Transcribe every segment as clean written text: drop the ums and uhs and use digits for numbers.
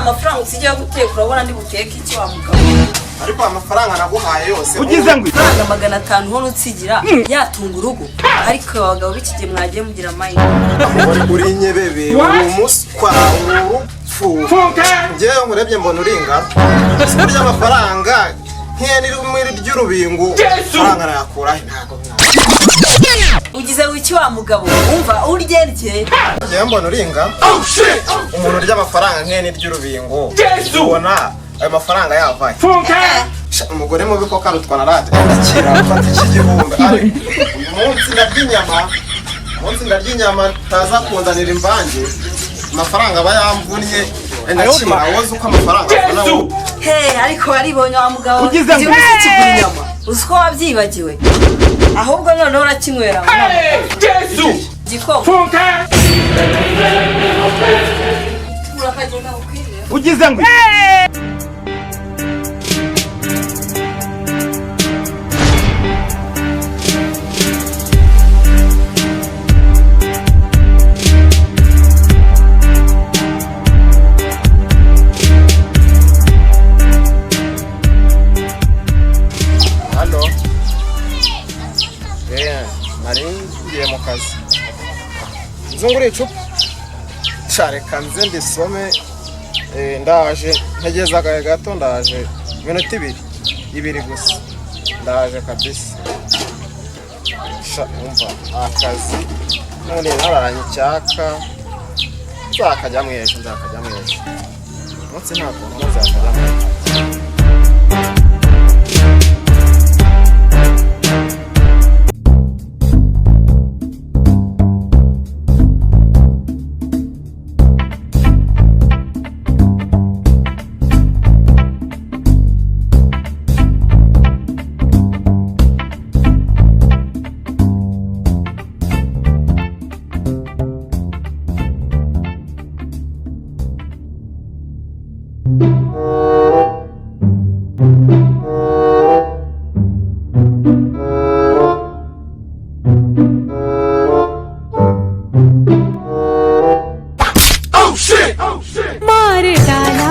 Amafaranga usigaye guteka, urabona ndi buteke iki wa mugabo? Ariko amafaranga naguhaye yose Ugize ngo Amafaranga 500 uhora unsigira yatunga urugo? Ariko abagabo b'iki gihe mwagiye mugira amahirwe. Uri inyebebe, uri umuswa, uri urupfu. Ngewe nkurebye mbona uri ingaro. Si burya amafaranga nk'iyo rimwe ry'urubingo, amafaranga nayakurahe? Ntabwo Ugize wiki wa mugabo? Umva, urye rye. Ngewe mbona uri ingaro. Umuntu urya amafaranga nk'ihene ry'urubingo, ubona ayo mafaranga yavahe? Sha, umugore mubi ko karutwa na radiyo. Ndakira, mfata iki gihumbi. Ariko uyu munsi ndarya inyama, umunsi ndarya inyama taza kunzanira imvange. Amafaranga aba yamvunnye. Ndakira, wowe uko amafaranga avuna wowe. He, ariko waribonye wa mugabo? Ugize ngo Igihugu kigura inyama, uzi ko wabyibagiwe? Ahubwo noneho urakinywera gikoma, urakagenda ukwiriye. Ugize ngo Halo. Nari ngiye mu kazi. Nzungura icupa. Sha, reka nze ndisome. Ndaje. Ntegereza agahe gato, ndaje. Iminota ibiri. Ibiri gusa. Ndaje kabisa. Sha, umva akazi. None nararanye icyaka. Nzakajya mu ejo, nzakajya mu ejo. Munsi nta kuntu nzakajya mu ejo. मार डाला।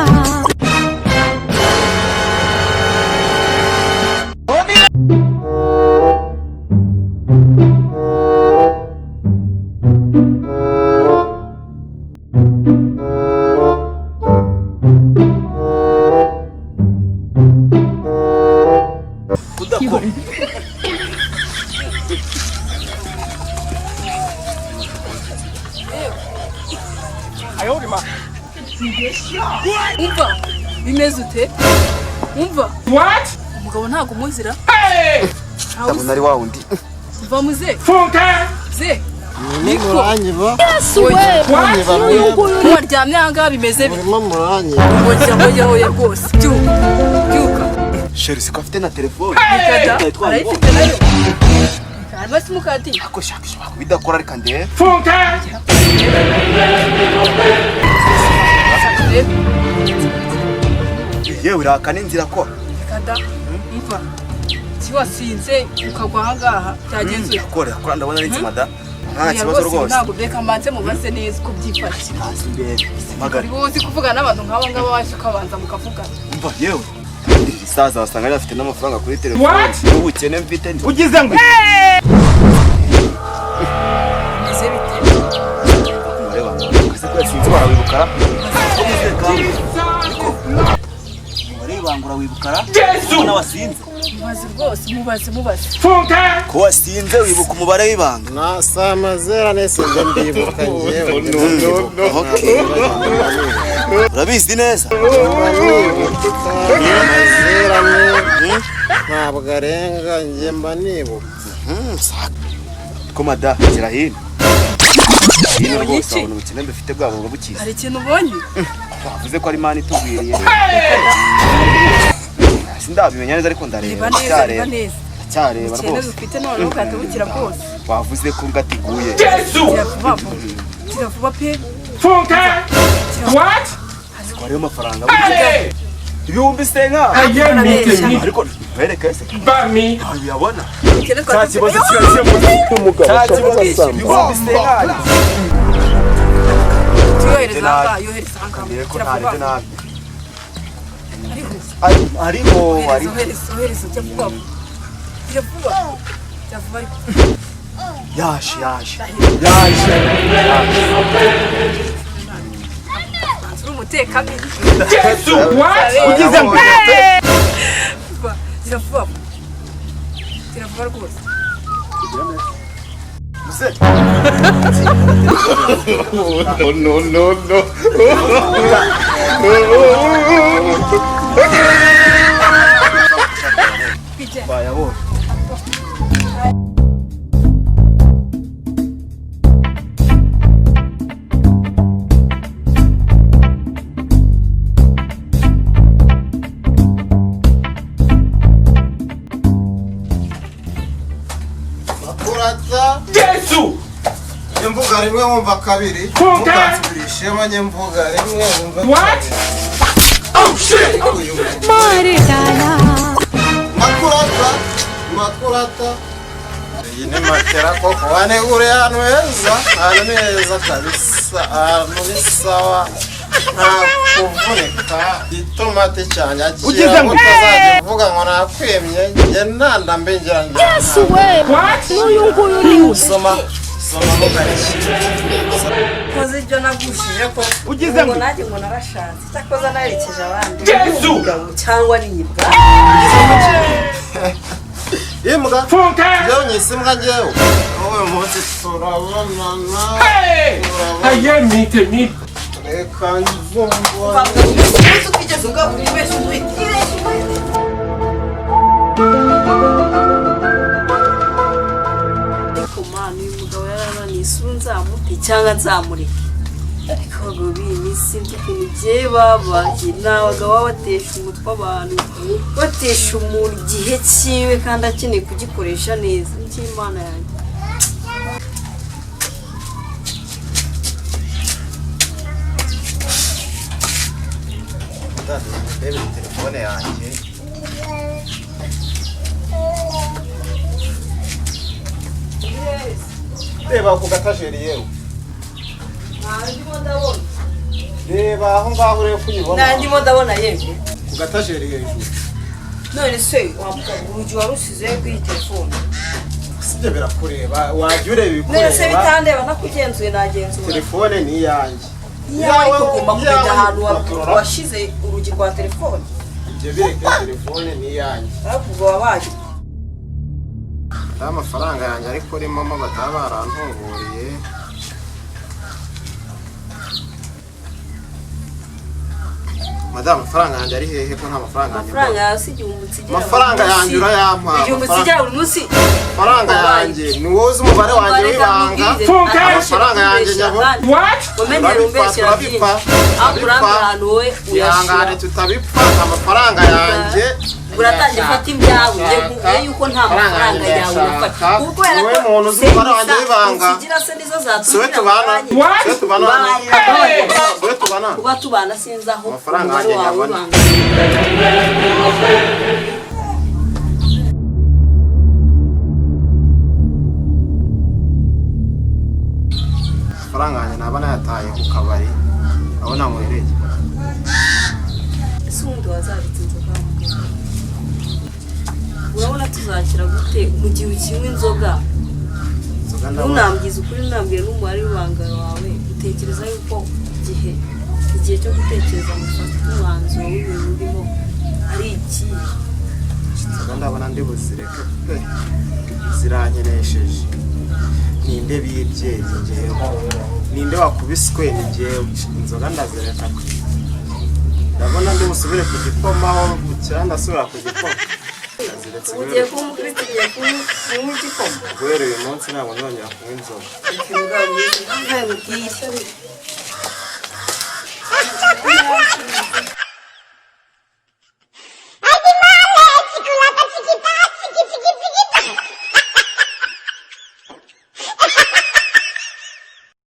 Kudakora. Umva, bimeze ute? Umva, umugabo ntabwo umuzira. Ndabona ari wa wundi. Umva muze ze. Murimo muranyiba. Muranyiba. Waryamye ahangaha, bimeze bite? Murimo muranyiba. Hoya, hoya, hoya rwose, byuka, byuka. Chéri, siko afite na telefone? Reka da. Twari. Arayifite nayo, harimo simukadi. Ako shaka ishobora kubidakora, reka ndebe. Yewe, iraka n'inzira ko. Reka da. Umva, kiwasinze ukagwa ahangaha, byagenze ute? Irakora, irakora, ndabona ari nzima da, nta Oya, kibazo rwose. Ntabwo, reka mbanze mubaze neza uko byifashe. Hasi imbere magara. Uri uzi kuvugana n'abantu nk'aba ngaba, waje ukabanza mukavugana. Umva yewe, iri saza wasanga yari afite n'amafaranga kuri telefone n'ubukene mfite ndi Ugize ngo Bimeze bite? Umubare wanjye kaze ko yasinze barawibukara ko muze kandi ariko umubare w'ibanga urawibukara ubona wasinze. Mubaze rwose, mubaze, mubaze. Ko wasinze wibuka umubare w'ibanga? Na saa mazera nese njya mbibuka njyewe, njya mbyibuka. Okay. Urabizi neza? Mba nibuka amazera ne ntabwo arenga, njye mba nibuka. Ko mada gira hino hino. Ubonye Rwose iki? wabona ubukene dufite bwabo buba bukize. Hari ikintu ubonye? Wavuze ko ari Imana itugwiriye, sindabimenya neza ariko ndareba. Reba neza, reba Ndacyareba. neza. Ndacyareba. Ubukene Rwose dufite noneho bugahita bukira bwose. Wavuze ko ngatiguye. Kira vuba vuba, kira vuba pe. Ko hariyo amafaranga burya ibihumbi senka, ariko ntwereke se uyabona? Ubukene Cya twari kibazo dufite. kirakemutse. Umugabo Cya kibazo, asamba. ibihumbi senka. Tuyohereza ahangaha, yohereza ahangaha. Ndebe ko Kira vuba. ntarebye nabi. Hariho. Ohereza. Hariho. Ohereza, ohereza, jya vuba, jya vuba, jya vuba ariko. Yaje, yaje, yaje, yaje. Uri umutekamiri. Ugize ngo Vuba, gira vuba, gira vuba rwose. Muze. No, no, no, no. Twijyane. Bayabonye. Makurata. Yesu! Imvuga rimwe wumva kabiri. Funke! Mukansubirishemo nyemvuga rimwe wumva What? Oh shit! kabiri. Makurata. Makurata. Iyi ni matera koko waneguriye ahantu heza. Ahantu ni heza kabisa. Ahantu ni sawa. Nta kuvunika. Itomati cyanjye akira Ugize ngo- utazajya uvuga ngo nakwimye. Njye nta mbe ngira ngo. What? Soma. Soma mo gake. Koze ibyo nagushije ko Ugize ngo- ngo nanjye ngo narashatse, cyakoze naherekeje abandi. Yesu! Umugabo cyangwa ari imbwa. Imbwa. Funke! Njyewe nyise imbwa njyewe. Uyu munsi turabonana. Hey! Ayé mi tèmi. Reka nzumva. Umunsi utigeze ugabura ubeshya uwite. Ariko mana, uyu mugabo yarananiye, isura nzamute cyangwa nzamureke? Ariko abagabo b'iyi minsi sinzi ukuntu igihe babaye, ni abagabo baba batesha umutwe abantu, batesha umuntu igihe cyiwe kandi akeneye kugikoresha neza. Ncy'Imana yanjye. Ndebe telefone yanjye. Reba ku gatajeri yewe. Ndimo ndabona. Reba aho ngaho urebe ko uyibona. Ndimo ndabona yewe. Ku gatajeri hejuru. None se wa mugabo, urugi warusizeyo kuri iyi telefone? Sibyo birakureba, wajya ureba None se ibikureba. bitandeba, nakugenzuye nagenzura. Telefone ni iyanjye. Iyawe, ariko ugomba kumenya iyawe ahantu fotora. washyize urugi rwa telefone. Ibyo bireke, telefone ni iyanjye. Ariko ubwo wabaye. Nta amafaranga yanjye ariko urimo mo bataba barantuburiye. Madamu, amafaranga yanjye ari hehe ko nta mafaranga yanjye Amafaranga mbona? yawe si 1000 nsigira buri Amafaranga yanjye munsi. urayampa. 1000 nsigira buri munsi. Amafaranga yanjye ni wowe uzi umubare wanjye w'ibanga. Funke! Amafaranga yanjye nyabona. What? Wamenyera umbeshyera byinshi. Turabipfa, Aho urambwira turabipfa. ahantu wowe Ihangane uyashira. tutabipfa, amafaranga yanjye. Uratangiye ufata ibyawe, njye nkubwiye yuko nta mafaranga yawe unafata. Kuko Ni wowe muntu uzi umubare wanjye w'ibanga. Nsigira se nizo Siwe zatumira tubana. amabanki. What? Siwe tubana. Hey! Siwe tubana. Kuba tubana sinzi aho Amafaranga umubare yanjye wawe nyabona. w'ibanga. Amafaranga yanjye naba nayataye ku kabari aho nanywereye. Ese ubundi wazabitse inzoga wa mugabo? Urabona tuzakira gute mu gihe ukinywa inzoga? Inzoga ndabona. Ntunambwize ukuri, ntunambwire n'umubare w'ibanga wawe. Utekereza yuko igihe cyo gutekereza ngo ufate umwanzuro w'ibintu urimo ari ikihe? Inzoga ndabona ndi buzireke pe, zirankenesheje. Ninde bibye? Ni njyewe. Ninde wakubiswe? Ni njyewe. Inzoga ndazireka pe. Ndabona ndi busubire ku gikoma, aho bukira ndasubira ku gikoma. Ndaziretse. Ubu ugiye kuba umukristo, ugiye kunywa igikoma. Guhera uyu munsi ntabwo nzongera kunywa inzoga. Reka mugabo mwiza, ntabwo nkubwire.